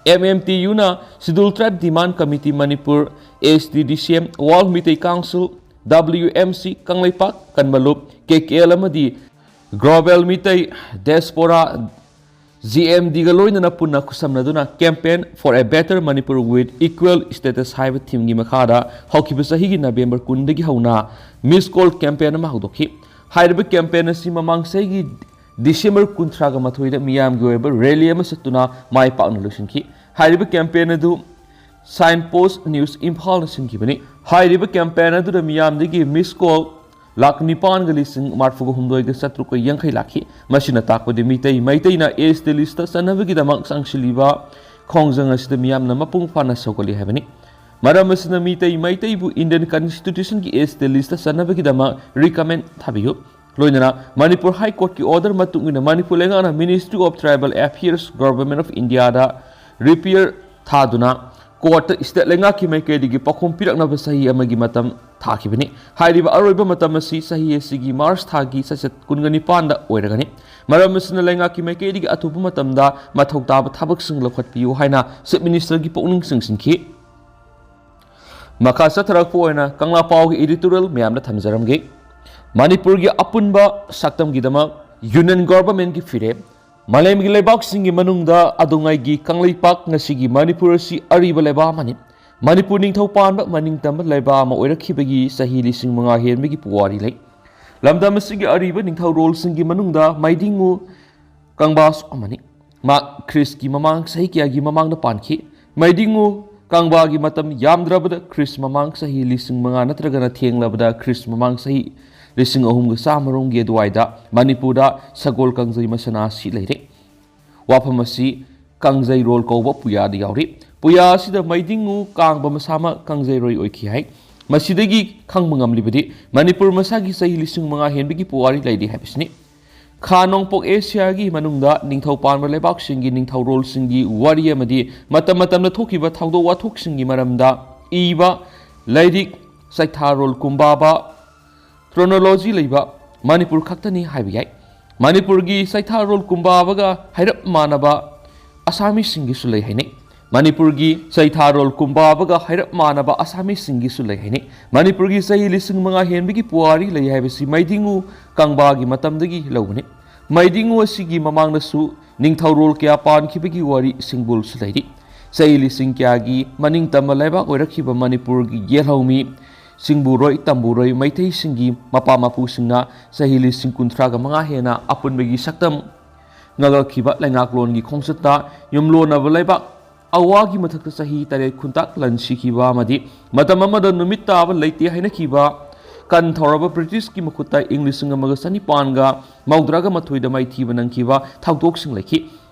MMTUꯅ Scheduled Tribe Demand Committee Manipur, STDCM, World Meitei Council, WMC, Kangleipak ꯀꯟꯕ ꯂꯨꯞ, KKL ꯑꯃꯗꯤ Global Meitei Diaspora, GMDꯒ ꯂꯣꯏꯅꯅ ꯄꯨꯟꯅ ꯈꯨꯠꯁꯝꯅꯗꯨꯅ Campaign for a Better Manipur with Equal Status ꯍꯥꯏꯕ themeꯒꯤ ꯃꯈꯥꯗ ꯍꯧꯈꯤꯕ ꯆꯍꯤꯒꯤ November ꯀꯨꯟꯗꯒꯤ ꯍꯧꯅ Miss Call campaign ꯑꯃ ꯍꯧꯗꯣꯛꯈꯤ꯫ ꯍꯥꯏꯔꯤꯕ campaign ꯑꯁꯤ ꯃꯃꯥꯡ ꯆꯍꯤꯒꯤ December ꯀꯨꯟꯊ꯭ꯔꯥꯒ ꯃꯥꯊꯣꯏꯗ ꯃꯤꯌꯥꯝꯒꯤ ꯑꯣꯏꯕ rally ꯑꯃ ꯆꯠꯇꯨꯅ ꯃꯥꯏ ꯄꯥꯛꯅ ꯂꯣꯏꯁꯤꯟꯈꯤ꯫ ꯍꯥꯏꯔꯤꯕ campaign ꯑꯗꯨ Signpost News ꯏꯝꯐꯥꯜꯅ ꯁꯤꯟꯈꯤꯕꯅꯤ꯫ ꯍꯥꯏꯔꯤꯕ campaign ꯑꯗꯨꯗ ꯃꯤꯌꯥꯝꯗꯒꯤ miss call ꯂꯥꯈ ꯅꯤꯄꯥꯟꯒ ꯂꯤꯁꯤꯡ ꯃꯔꯤꯐꯨꯒ ꯍꯨꯝꯗꯣꯏꯒ ꯆꯥꯇ꯭ꯔꯨꯛꯀ ꯌꯥꯡꯈꯩ ꯂꯥꯛꯈꯤ꯫ ꯃꯁꯤꯅ ꯇꯥꯛꯄꯗꯤ ꯃꯤꯇꯩ, ꯃꯩꯇꯩꯅ ST listꯇ ꯆꯟꯅꯕꯒꯤꯗꯃꯛ ꯆꯪꯁꯤꯜꯂꯤꯕ ꯈꯣꯡꯖꯪ ꯑꯁꯤꯗ ꯃꯤꯌꯥꯝꯅ ꯃꯄꯨꯡ ꯐꯥꯅ ꯁꯧꯒꯠꯂꯤ ꯍꯥꯏꯕꯅꯤ꯫ ꯃꯔꯝ ꯑꯁꯤꯅ ꯃꯤꯇꯩ, ꯃꯩꯇꯩꯕꯨ Indian Constitutionꯒꯤ ST listꯇ ꯆꯟꯅꯕꯒꯤꯗꯃꯛ recommend ꯊꯥꯕꯤꯌꯨ꯫ ꯂꯣꯏꯅꯅ ꯃꯅꯤꯄꯨꯔ High Courtꯀꯤ order ꯃꯇꯨꯡ ꯏꯟꯅ ꯃꯅꯤꯄꯨꯔ ꯂꯩꯉꯥꯛꯅ Ministry of Tribal Affairs, Government of Indiaꯗ refer ꯊꯥꯗꯨꯅ ꯀꯣꯔꯠꯇ ꯁ꯭ꯇꯦꯠ ꯂꯩꯉꯥꯛꯀꯤ ꯃꯥꯏꯀꯩꯗꯒꯤ ꯄꯥꯎꯈꯨꯝ ꯄꯤꯔꯛꯅꯕ ꯆꯍꯤ ꯑꯃꯒꯤ ꯃꯇꯝ ꯊꯥꯈꯤꯕꯅꯤ꯫ ꯍꯥꯏꯔꯤꯕ ꯑꯔꯣꯏꯕ ꯃꯇꯝ ꯑꯁꯤ ꯆꯍꯤ ꯑꯁꯤꯒꯤ ꯃꯥꯔꯆ ꯊꯥꯒꯤ ꯆꯩꯆꯠ ꯀꯨꯟꯒ ꯅꯤꯄꯥꯟꯗ ꯑꯣꯏꯔꯒꯅꯤ꯫ ꯃꯔꯝ ꯑꯁꯤꯅ ꯂꯩꯉꯥꯛꯀꯤ ꯃꯥꯏꯀꯩꯗꯒꯤ ꯑꯊꯨꯕ ꯃꯇꯝꯗ ꯃꯊꯧ ꯇꯥꯕ ꯊꯕꯛꯁꯤꯡ ꯂꯧꯈꯠꯄꯤꯌꯨ ꯍꯥꯏꯅ ꯆꯤꯐ ꯃꯤꯅꯤꯁꯇꯔꯒꯤ ꯄꯨꯛꯅꯤꯡ ꯆꯤꯡꯁꯤꯟꯈꯤ꯫ ꯃꯈꯥ ꯆꯠꯊꯔꯛꯄ ꯑꯣꯏꯅ ꯀꯪꯂꯥ ꯄꯥꯎꯒꯤ editorial ꯃꯌꯥꯝꯗ ꯊꯝꯖꯔꯝꯒꯦ꯫ ꯃꯅꯤꯄꯨꯔꯒꯤ ꯑꯄꯨꯟꯕ ꯁꯛꯇꯝꯒꯤꯗꯃꯛ ꯌꯨꯅꯤꯌꯟ ꯒꯣꯚꯔꯟꯃꯦꯟꯠꯀꯤ ꯐꯤꯔꯦꯞ꯫ ꯃꯥꯂꯦꯝꯒꯤ ꯂꯩꯕꯥꯛꯁꯤꯡꯒꯤ ꯃꯅꯨꯡꯗ ꯑꯗꯨꯉꯩꯒꯤ ꯀꯪꯂꯩꯄꯥꯛ ꯉꯁꯤꯒꯤ ꯃꯅꯤꯄꯨꯔ ꯑꯁꯤ ꯑꯔꯤꯕ ꯂꯩꯕꯥꯛ ꯑꯃꯅꯤ꯫ ꯃꯅꯤꯄꯨꯔ ꯅꯤꯡꯊꯧ ꯄꯥꯟꯕ ꯃꯅꯤꯡꯇꯝꯕ ꯂꯩꯕꯥꯛ ꯑꯃ ꯑꯣꯏꯔꯛꯈꯤꯕꯒꯤ ꯆꯍꯤ ꯂꯤꯁꯤꯡ ꯃꯉꯥ ꯍꯦꯟꯕꯒꯤ ꯄꯨꯋꯥꯔꯤ ꯂꯩ꯫ ꯂꯝꯗꯝ ꯑꯁꯤꯒꯤ ꯑꯔꯤꯕ ꯅꯤꯡꯊꯧꯔꯣꯜꯁꯤꯡꯒꯤ ꯃꯅꯨꯡꯗ ꯃꯩꯗꯤꯡꯉꯨ ꯀꯪꯕꯥꯁꯨ ꯑꯃꯅꯤ꯫ ꯃꯍꯥꯛ ꯈ꯭ꯔꯤꯁꯀꯤ ꯃꯃꯥꯡ ꯆꯍꯤ ꯀꯌꯥꯒꯤ ꯃꯃꯥꯡꯗ ꯄꯥꯟꯈꯤ꯫ ꯃꯩꯗꯤꯡꯉꯨ ꯀꯪꯕꯥꯒꯤ ꯃꯇꯝ ꯌꯥꯝꯗ꯭ꯔꯕꯗ ꯈ꯭ꯔꯤꯁ ꯃꯃꯥꯡ ꯆꯍꯤ ꯂꯤꯁꯤꯡ ꯃꯉꯥ ꯅꯠꯇ꯭ꯔꯒꯅ ꯊꯦꯡꯂꯕꯗ ꯈ꯭ꯔꯤꯁ ꯃꯃꯥꯡ ꯆꯍꯤ ꯂꯤꯁꯤꯡ ꯑꯍꯨꯝꯒ ꯆꯥꯝꯃꯔꯣꯝꯒꯤ ꯑꯗꯨꯋꯥꯏꯗ ꯃꯅꯤꯄꯨꯔꯗ ꯁꯒꯣꯜ ꯀꯥꯡꯖꯩ ꯃꯁꯥꯟꯅ ꯑꯁꯤ ꯂꯩꯔꯦ꯫ ꯋꯥꯐꯝ ꯑꯁꯤ ꯀꯥꯡꯖꯩꯔꯣꯜ ꯀꯧꯕ ꯄꯨꯌꯥꯗ ꯌꯥꯎꯔꯤ꯫ ꯄꯨꯌꯥ ꯑꯁꯤꯗ ꯃꯩꯗꯤꯡꯉꯨ ꯀꯥꯡꯕ ꯃꯁꯥꯃꯛ ꯀꯥꯡꯖꯩꯔꯣꯏ ꯑꯣꯏꯈꯤ ꯍꯥꯏ꯫ ꯃꯁꯤꯗꯒꯤ ꯈꯪꯕ ꯉꯝꯂꯤꯕꯗꯤ ꯃꯅꯤꯄꯨꯔ ꯃꯁꯥꯒꯤ ꯆꯍꯤ ꯂꯤꯁꯤꯡ ꯃꯉꯥ ꯍꯦꯟꯕꯒꯤ ꯄꯨꯋꯥꯔꯤ ꯂꯩꯔꯤ ꯍꯥꯏꯕꯁꯤꯅꯤ꯫ ꯈꯥ ꯅꯣꯡꯄꯣꯛ ꯑꯦꯁꯤꯌꯥꯒꯤ ꯃꯅꯨꯡꯗ ꯅꯤꯡꯊꯧ ꯄꯥꯟꯕ ꯂꯩꯕꯥꯛꯁꯤꯡꯒꯤ ꯅꯤꯡꯊꯧꯔꯣꯜꯁꯤꯡꯒꯤ ꯋꯥꯔꯤ ꯑꯃꯗꯤ ꯃꯇꯝ ꯃꯇꯝꯗ ꯊꯣꯛꯈꯤꯕ ꯊꯧꯗꯣꯛ ꯋꯥꯊꯣꯛꯁꯤꯡꯒꯤ ꯃꯔꯝꯗ ꯏꯕ ꯂꯥꯏꯔꯤꯛ ꯆꯩꯊꯥꯔꯣꯜ ꯀꯨꯝꯕꯥꯕ, ꯀ꯭ꯔꯣꯅꯣꯂꯣꯖꯤ ꯂꯩꯕ ꯃꯅꯤꯄꯨꯔ ꯈꯛꯇꯅꯤ ꯍꯥꯏꯕ ꯌꯥꯏ꯫ ꯃꯅꯤꯄꯨꯔꯒꯤ ꯆꯩꯊꯥꯔꯣꯜ ꯀꯨꯝꯕꯥꯕꯒ ꯍꯥꯏꯔꯞ ꯃꯥꯟꯅꯕ ꯑꯁꯥꯃꯤꯁꯁꯤꯡꯒꯤꯁꯨ ꯂꯩ ꯍꯥꯏꯅꯩ꯫ ꯃꯅꯤꯄꯨꯔꯒꯤ ꯆꯩꯊꯥꯔꯣꯜ ꯀꯨꯝꯕꯥꯕꯒ ꯍꯥꯏꯔꯞ ꯃꯥꯟꯅꯕ ꯑꯁꯥꯃꯤꯁꯁꯤꯡꯒꯤꯁꯨ ꯂꯩ ꯍꯥꯏꯅꯩ꯫ ꯃꯅꯤꯄꯨꯔꯒꯤ ꯆꯍꯤ ꯂꯤꯁꯤꯡ ꯃꯉꯥ ꯍꯦꯟꯕꯒꯤ ꯄꯨꯋꯥꯔꯤ ꯂꯩ ꯍꯥꯏꯕꯁꯤ ꯃꯩꯗꯤꯡꯉꯨ ꯀꯪꯕꯥꯒꯤ ꯃꯇꯝꯗꯒꯤ ꯂꯧꯕꯅꯤ꯫ ꯃꯩꯗꯤꯡꯉꯨ ꯑꯁꯤꯒꯤ ꯃꯃꯥꯡꯗꯁꯨ ꯅꯤꯡꯊꯧꯔꯣꯜ ꯀꯌꯥ ꯄꯥꯟꯈꯤꯕꯒꯤ ꯋꯥꯔꯤ ꯁꯤꯡꯕꯨꯜꯁꯨ ꯂꯩꯔꯤ꯫ ꯆꯍꯤ ꯂꯤꯁꯤꯡ ꯀꯌꯥꯒꯤ ꯃꯅꯤꯡ ꯇꯝꯕ ꯂꯩꯕꯥꯛ ꯑꯣꯏꯔꯛꯈꯤꯕ ꯃꯅꯤꯄꯨꯔꯒꯤ ꯌꯦꯜꯍꯧꯃꯤ, ꯁꯤꯡꯕꯨꯔꯣꯏ, ꯇꯝꯕꯨꯔꯣꯏ ꯃꯩꯇꯩꯁꯤꯡꯒꯤ ꯃꯄꯥ ꯃꯄꯨꯁꯤꯡꯅ ꯆꯍꯤ ꯂꯤꯁꯤꯡ ꯀꯨꯟꯊ꯭ꯔꯥꯒ ꯃꯉꯥ ꯍꯦꯟꯅ ꯑꯄꯨꯟꯕꯒꯤ ꯁꯛꯇꯝ ꯉꯥꯛꯂꯛꯈꯤꯕ ꯂꯩꯉꯥꯛꯂꯣꯟꯒꯤ ꯈꯣꯡꯆꯠꯇ ꯌꯨꯝꯂꯣꯟꯅꯕ ꯂꯩꯕꯥꯛ ꯑꯋꯥꯒꯤ ꯃꯊꯛꯇ ꯆꯍꯤ ꯇꯔꯦꯠ ꯈꯨꯟꯇꯥꯛ ꯂꯟꯁꯤꯈꯤꯕ ꯑꯃꯗꯤ ꯃꯇꯝ ꯑꯃꯗ ꯅꯨꯃꯤꯠ ꯇꯥꯕ ꯂꯩꯇꯦ ꯍꯥꯏꯅꯈꯤꯕ ꯀꯟ ꯊꯧꯔꯕ ꯕ꯭ꯔꯤꯇꯤꯁꯀꯤ ꯃꯈꯨꯠꯇ ꯏꯪ ꯂꯤꯁꯤꯡ ꯑꯃꯒ ꯆꯅꯤꯄꯥꯟꯒ ꯃꯧꯗ꯭ꯔꯥꯒ ꯃꯥꯊꯣꯏꯗ ꯃꯥꯏꯊꯤꯕ ꯅꯪꯈꯤꯕ ꯊꯧꯗꯣꯛꯁꯤꯡ ꯂꯩꯈꯤ꯫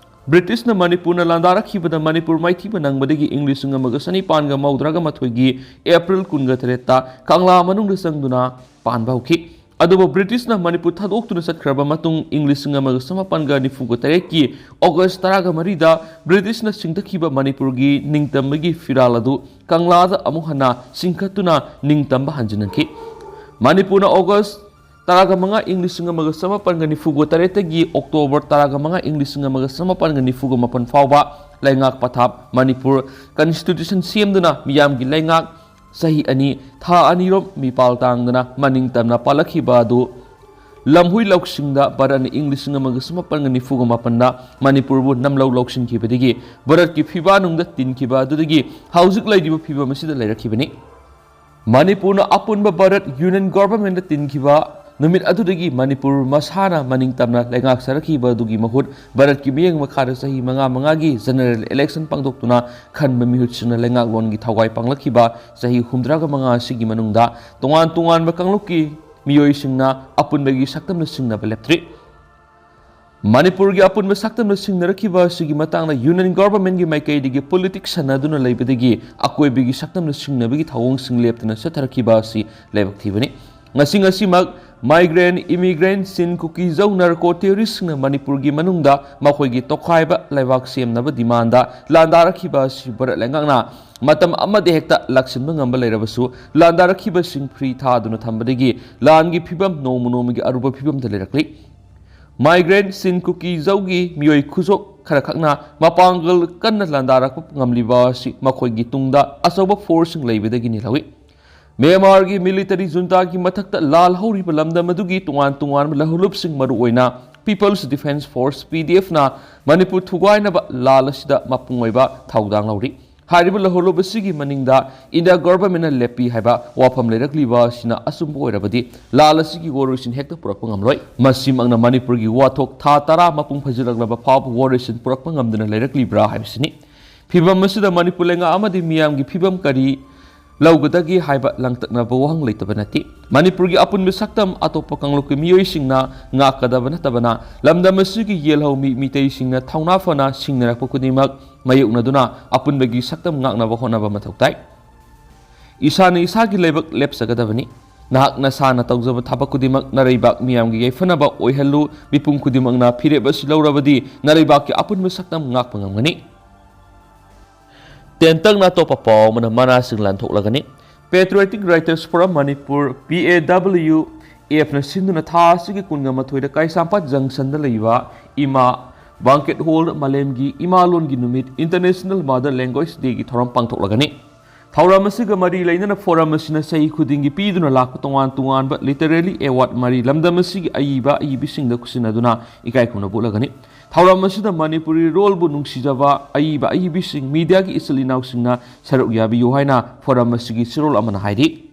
ꯕ꯭ꯔꯤꯇꯤꯁꯅ ꯃꯅꯤꯄꯨꯔꯅ ꯂꯥꯟꯗꯥꯔꯛꯈꯤꯕꯗ ꯃꯅꯤꯄꯨꯔ ꯃꯥꯏꯊꯤꯕ ꯅꯪꯕꯗꯒꯤ ꯏꯪ ꯂꯤꯁꯤꯡ ꯑꯃꯒ ꯆꯅꯤꯄꯥꯟꯒ ꯃꯧꯗ꯭ꯔꯥꯒ ꯃꯥꯊꯣꯏꯒꯤ ꯑꯦꯄ꯭ꯔꯤꯜ ꯀꯨꯟꯒ ꯇꯔꯦꯠꯇ ꯀꯪꯂꯥ ꯃꯅꯨꯡꯗ ꯆꯪꯗꯨꯅ ꯄꯥꯟꯕ ꯍꯧꯈꯤ꯫ ꯑꯗꯨꯕꯨ ꯕ꯭ꯔꯤꯇꯤꯁꯅ ꯃꯅꯤꯄꯨꯔ ꯊꯥꯗꯣꯛꯇꯨꯅ ꯆꯠꯈ꯭ꯔꯕ ꯃꯇꯨꯡ, ꯏꯪ ꯂꯤꯁꯤꯡ ꯑꯃꯒ ꯆꯃꯥꯄꯟꯒ ꯅꯤꯐꯨꯒ ꯇꯔꯦꯠꯀꯤ ꯑꯣꯒꯁ ꯇꯔꯥꯒ ꯃꯔꯤꯗ ꯕ꯭ꯔꯤꯇꯤꯁꯅ ꯆꯤꯡꯊꯈꯤꯕ ꯃꯅꯤꯄꯨꯔꯒꯤ ꯅꯤꯡꯇꯝꯕꯒꯤ ꯐꯤꯔꯥꯜ ꯑꯗꯨ ꯀꯪꯂꯥꯗ ꯑꯃꯨꯛ ꯍꯟꯅ ꯆꯤꯡꯈꯠꯇꯨꯅ ꯅꯤꯡꯇꯝꯕ ꯍꯟꯖꯤꯟꯍꯟꯈꯤ꯫ ꯃꯅꯤꯄꯨꯔꯅ ꯑꯣꯒꯁ ꯇꯔꯥꯒ ꯃꯉꯥ ꯏꯪ ꯂꯤꯁꯤꯡ ꯑꯃꯒ ꯆꯃꯥꯄꯟꯒ ꯅꯤꯐꯨꯒ ꯇꯔꯦꯠꯇꯒꯤ ꯑꯣꯛꯇꯣꯕꯔ ꯇꯔꯥꯒ ꯃꯉꯥ ꯏꯪ ꯂꯤꯁꯤꯡ ꯑꯃꯒ ꯆꯃꯥꯄꯟꯒ ꯅꯤꯐꯨꯒ ꯃꯥꯄꯟ ꯐꯥꯎꯕ ꯂꯩꯉꯥꯛ ꯄꯊꯥꯞ ꯃꯅꯤꯄꯨꯔ ꯀꯟꯁꯇꯤꯇ꯭ꯌꯨꯁꯟ ꯁꯦꯝꯗꯨꯅ ꯃꯤꯌꯥꯝꯒꯤ ꯂꯩꯉꯥꯛ ꯆꯍꯤ ꯑꯅꯤ, ꯊꯥ ꯑꯅꯤꯔꯣꯝ ꯃꯤꯄꯥꯜ ꯇꯥꯡꯗꯅ ꯃꯅꯤꯡ ꯇꯝꯅ ꯄꯥꯜꯂꯛꯈꯤꯕ ꯑꯗꯨ ꯂꯝꯍꯨꯏ ꯂꯧꯁꯤꯡꯗ ꯚꯥꯔꯠꯅ ꯏꯪ ꯂꯤꯁꯤꯡ ꯑꯃꯒ ꯆꯃꯥꯄꯟꯒ ꯅꯤꯐꯨꯒ ꯃꯥꯄꯟꯗ ꯃꯅꯤꯄꯨꯔꯕꯨ ꯅꯝꯂꯧ ꯂꯧꯁꯤꯟꯈꯤꯕꯗꯒꯤ ꯚꯥꯔꯠꯀꯤ ꯐꯤꯕꯥꯅꯨꯡꯗ ꯇꯤꯟꯈꯤꯕ ꯑꯗꯨꯗꯒꯤ ꯍꯧꯖꯤꯛ ꯂꯩꯔꯤꯕ ꯐꯤꯕꯝ ꯑꯁꯤꯗ ꯂꯩꯔꯛꯈꯤꯕꯅꯤ꯫ ꯃꯅꯤꯄꯨꯔꯅ ꯑꯄꯨꯟꯕ ꯚꯥꯔꯠ ꯌꯨꯅꯤꯌꯟ ꯒꯣꯚꯔꯟꯃꯦꯟꯠꯇ ꯇꯤꯟꯈꯤꯕ ꯅꯨꯃꯤꯠ ꯑꯗꯨꯗꯒꯤ ꯃꯅꯤꯄꯨꯔ ꯃꯁꯥꯅ ꯃꯅꯤꯡ ꯇꯝꯅ ꯂꯩꯉꯥꯛꯆꯔꯛꯈꯤꯕ ꯑꯗꯨꯒꯤ ꯃꯍꯨꯠ ꯚꯥꯔꯠꯀꯤ ꯃꯤꯠꯌꯦꯡ ꯃꯈꯥꯗ ꯆꯍꯤ ꯃꯉꯥ ꯃꯉꯥꯒꯤ ꯖꯦꯅꯔꯦꯜ ꯏꯂꯦꯛꯁꯟ ꯄꯥꯡꯊꯣꯛꯇꯨꯅ ꯈꯟꯕ ꯃꯤꯍꯨꯠꯁꯤꯡꯅ ꯂꯩꯉꯥꯛꯂꯣꯟꯒꯤ ꯊꯋꯥꯏ ꯄꯥꯡꯂꯛꯈꯤꯕ ꯆꯍꯤ ꯍꯨꯝꯗ꯭ꯔꯥꯒ ꯃꯉꯥ ꯑꯁꯤꯒꯤ ꯃꯅꯨꯡꯗ ꯇꯣꯉꯥꯟ ꯇꯣꯉꯥꯟꯕ ꯀꯥꯡꯂꯨꯞꯀꯤ ꯃꯤꯑꯣꯏꯁꯤꯡꯅ ꯑꯄꯨꯟꯕꯒꯤ ꯁꯛꯇꯝꯅ ꯆꯤꯡꯅꯕ ꯂꯦꯞꯇ꯭ꯔꯤ꯫ ꯃꯅꯤꯄꯨꯔꯒꯤ ꯑꯄꯨꯟꯕ ꯁꯛꯇꯝꯅ ꯁꯤꯡꯅꯔꯛꯈꯤꯕ ꯑꯁꯤꯒꯤ ꯃꯇꯥꯡꯗ ꯌꯨꯅꯤꯌꯟ ꯒꯣꯚꯔꯟꯃꯦꯟꯠꯀꯤ ꯃꯥꯏꯀꯩꯗꯒꯤ ꯄꯣꯂꯤꯇꯤꯛꯁ ꯁꯥꯟꯅꯗꯨꯅ ꯂꯩꯕꯗꯒꯤ ꯑꯀꯣꯏꯕꯒꯤ ꯁꯛꯇꯝꯅ ꯁꯤꯡꯅꯕꯒꯤ ꯊꯧꯑꯣꯡꯁꯤꯡ ꯂꯦꯞꯇꯅ ꯆꯠꯊꯔꯛꯈꯤꯕ ꯑꯁꯤ ꯂꯥꯏꯕꯛ ꯊꯤꯕꯅꯤ꯫ ꯉꯁꯤ ꯉꯁꯤꯃꯛ ꯃꯥꯏꯒ꯭ꯔꯦꯟ, ꯏꯃꯤꯒ꯭ꯔꯦꯟ, ꯆꯤꯟ, ꯀꯨꯀꯤ, ꯖꯧ, ꯅꯥꯔꯀꯣ ꯇꯦꯔꯣꯔꯤꯁꯁꯤꯡꯅ ꯃꯅꯤꯄꯨꯔꯒꯤ ꯃꯅꯨꯡꯗ ꯃꯈꯣꯏꯒꯤ ꯇꯣꯈꯥꯏꯕ ꯂꯩꯕꯥꯛ ꯁꯦꯝꯅꯕ ꯗꯤꯃꯥꯟꯗ ꯂꯥꯟꯗꯥꯔꯛꯈꯤꯕ ꯑꯁꯤ ꯚꯥꯔꯠ ꯂꯩꯉꯥꯛꯅ ꯃꯇꯝ ꯑꯃꯗ ꯍꯦꯛꯇ ꯂꯥꯛꯁꯤꯟꯕ ꯉꯝꯕ ꯂꯩꯔꯕꯁꯨ, ꯂꯥꯟꯗꯥꯔꯛꯈꯤꯕꯁꯤꯡ ꯐ꯭ꯔꯤ ꯊꯥꯗꯨꯅ ꯊꯝꯕꯗꯒꯤ ꯂꯥꯟꯒꯤ ꯐꯤꯕꯝ ꯅꯣꯡꯃ ꯅꯣꯡꯃꯒꯤ ꯑꯔꯨꯕ ꯐꯤꯕꯝꯗ ꯂꯩꯔꯛꯂꯤ꯫ ꯃꯥꯏꯒ꯭ꯔꯦꯟ, ꯆꯤꯟ, ꯀꯨꯀꯤ, ꯖꯧꯒꯤ ꯃꯤꯑꯣꯏ ꯈꯨꯖꯣꯛ ꯈꯔꯈꯛꯅ ꯃꯄꯥꯡꯒꯜ ꯀꯟꯅ ꯂꯥꯟꯗꯥꯔꯛꯄ ꯉꯝꯂꯤꯕ ꯑꯁꯤ ꯃꯈꯣꯏꯒꯤ ꯇꯨꯡꯗ ꯑꯆꯧꯕ ꯐꯣꯔꯁꯁꯤꯡ ꯂꯩꯕꯗꯒꯤꯅꯤ ꯂꯧꯏ꯫ ꯃ꯭ꯌꯥꯟꯃꯥꯔꯒꯤ ꯃꯤꯂꯤꯇꯔꯤ ꯖꯨꯟꯇꯥꯒꯤ ꯃꯊꯛꯇ ꯂꯥꯜ ꯍꯧꯔꯤꯕ ꯂꯝꯗꯝ ꯑꯗꯨꯒꯤ ꯇꯣꯉꯥꯟ ꯇꯣꯉꯥꯟꯕ ꯂꯧꯍꯧꯂꯨꯞꯁꯤꯡ, ꯃꯔꯨꯑꯣꯏꯅ People's Defence Force, P D F ꯅ ꯃꯅꯤꯄꯨꯔ ꯊꯨꯒꯥꯏꯅꯕ ꯂꯥꯜ ꯑꯁꯤꯗ ꯃꯄꯨꯡ ꯑꯣꯏꯕ ꯊꯧꯗꯥꯡ ꯂꯧꯔꯤ꯫ ꯍꯥꯏꯔꯤꯕ ꯂꯧꯍꯧꯂꯨꯞ ꯑꯁꯤꯒꯤ ꯃꯅꯤꯡꯗ ꯏꯟꯗꯤꯌꯥ ꯒꯣꯚꯔꯟꯃꯦꯟꯠꯅ ꯂꯦꯞꯄꯤ ꯍꯥꯏꯕ ꯋꯥꯐꯝ ꯂꯩꯔꯛꯂꯤꯕ ꯑꯁꯤꯅ ꯑꯆꯨꯝꯕ ꯑꯣꯏꯔꯕꯗꯤ, ꯂꯥꯜ ꯑꯁꯤꯒꯤ ꯋꯥꯔꯣꯏꯁꯤꯟ ꯍꯦꯛꯇ ꯄꯨꯔꯛꯄ ꯉꯝꯂꯣꯏ꯫ ꯃꯁꯤꯃꯛꯅ ꯃꯅꯤꯄꯨꯔꯒꯤ ꯋꯥꯊꯣꯛ ꯊꯥ ꯇꯔꯥ ꯃꯄꯨꯡ ꯐꯥꯖꯤꯜꯂꯛꯂꯕ ꯐꯥꯎꯕ ꯋꯥꯔꯣꯏꯁꯤꯟ ꯄꯨꯔꯛꯄ ꯉꯝꯗꯨꯅ ꯂꯩꯔꯛꯂꯤꯕ꯭ꯔꯥ ꯍꯥꯏꯕꯁꯤꯅꯤ꯫ ꯐꯤꯕꯝ ꯑꯁꯤꯗ ꯃꯅꯤꯄꯨꯔ ꯂꯩꯉꯥꯛ ꯑꯃꯗꯤ ꯃꯤꯌꯥꯝꯒꯤ ꯐꯤꯕꯝ ꯀꯔꯤ ꯂꯧꯒꯗꯒꯦ ꯍꯥꯏꯕ ꯂꯥꯡꯇꯛꯅꯕ ꯋꯥꯍꯪ ꯂꯩꯇꯕ ꯅꯠꯇꯦ꯫ ꯃꯅꯤꯄꯨꯔꯒꯤ ꯑꯄꯨꯟꯕ ꯁꯛꯇꯝ ꯑꯇꯣꯞꯄ ꯀꯥꯡꯂꯨꯞꯀꯤ ꯃꯤꯑꯣꯏꯁꯤꯡꯅ ꯉꯥꯛꯀꯗꯕ ꯅꯠꯇꯕꯅ, ꯂꯝꯗꯝ ꯑꯁꯤꯒꯤ ꯌꯦꯜꯍꯧ ꯃꯤ ꯃꯤꯇꯩꯁꯤꯡꯅ ꯊꯧꯅꯥ ꯐꯅ ꯁꯤꯡꯅꯔꯛꯄ ꯈꯨꯗꯤꯡꯃꯛ ꯃꯥꯌꯣꯛꯅꯗꯨꯅ ꯑꯄꯨꯟꯕꯒꯤ ꯁꯛꯇꯝ ꯉꯥꯛꯅꯕ ꯍꯣꯠꯅꯕ ꯃꯊꯧ ꯇꯥꯏ꯫ ꯏꯁꯥꯅ ꯏꯁꯥꯒꯤ ꯂꯥꯏꯕꯛ ꯂꯦꯞꯆꯒꯗꯕꯅꯤ꯫ ꯅꯍꯥꯛ ꯅꯁꯥꯅ ꯇꯧꯖꯕ ꯊꯕꯛ ꯈꯨꯗꯤꯡꯃꯛ ꯅꯔꯩꯕꯥꯛ ꯃꯤꯌꯥꯝꯒꯤ ꯌꯥꯏꯐꯅꯕ ꯑꯣꯏꯍꯜꯂꯨ꯫ ꯃꯤꯄꯨꯝ ꯈꯨꯗꯤꯡꯃꯛꯅ ꯐꯤꯔꯦꯞ ꯑꯁꯤ ꯂꯧꯔꯕꯗꯤ ꯅꯔꯩꯕꯥꯛꯀꯤ ꯑꯄꯨꯟꯕ ꯁꯛꯇꯝ ꯉꯥꯛꯄ ꯉꯝꯒꯅꯤ꯫ ꯇꯦꯟꯇꯛꯅ ꯑꯇꯣꯞꯄ ꯄꯥꯎ ꯑꯃꯅ ꯃꯅꯥꯁꯤꯡ ꯂꯥꯟꯊꯣꯛꯂꯒꯅꯤ꯫ Patriotic Writers Forum ꯃꯅꯤꯄꯨꯔ, ꯄꯤ ꯑꯦ ꯗꯕ꯭ꯂꯤꯌꯨ ꯑꯦꯐꯅ ꯁꯤꯟꯗꯨꯅ ꯊꯥ ꯑꯁꯤꯒꯤ ꯀꯨꯟꯒ ꯃꯥꯊꯣꯏꯗ ꯀꯩꯁꯥꯝꯄꯥꯠ ꯖꯪꯁꯟꯗ ꯂꯩꯕ ꯏꯃꯥ ꯕꯥꯡꯀꯦꯠ ꯍꯣꯜ ꯃꯥꯂꯦꯝꯒꯤ ꯏꯃꯥ ꯂꯣꯟꯒꯤ ꯅꯨꯃꯤꯠ, International Mother Language Dayꯒꯤ ꯊꯧꯔꯝ ꯄꯥꯡꯊꯣꯛꯂꯒꯅꯤ꯫ ꯊꯧꯔꯝ ꯑꯁꯤꯒ ꯃꯔꯤ ꯂꯩꯅꯅ ꯐꯣꯔꯝ ꯑꯁꯤꯅ ꯆꯍꯤ ꯈꯨꯗꯤꯡꯒꯤ ꯄꯤꯗꯨꯅ ꯂꯥꯛꯄ ꯇꯣꯉꯥꯟ ꯇꯣꯉꯥꯟꯕ literary award ꯃꯔꯤ ꯂꯝꯗꯝ ꯑꯁꯤꯒꯤ ꯑꯏꯕ ꯑꯏꯕꯤꯁꯤꯡꯗ ꯈꯨꯠꯁꯤꯟꯅꯗꯨꯅ ꯏꯀꯥꯏ ꯈꯨꯝꯅꯕ ꯎꯠꯂꯒꯅꯤ꯫ ꯊꯧꯔꯝ ꯑꯁꯤꯗ ꯃꯅꯤꯄꯨꯔꯤ ꯂꯣꯜꯕꯨ ꯅꯨꯡꯁꯤꯖꯕ ꯑꯏꯕ ꯑꯏꯕꯤꯁꯤꯡ, ꯃꯤꯗꯤꯌꯥꯒꯤ ꯏꯆꯤꯜ ꯏꯅꯥꯎꯁꯤꯡꯅ ꯁꯔꯨꯛ ꯌꯥꯕꯤꯌꯨ ꯍꯥꯏꯅ ꯐꯣꯔꯝ ꯑꯁꯤꯒꯤ ꯆꯦꯔꯣꯜ ꯑꯃꯅ ꯍꯥꯏꯔꯤ꯫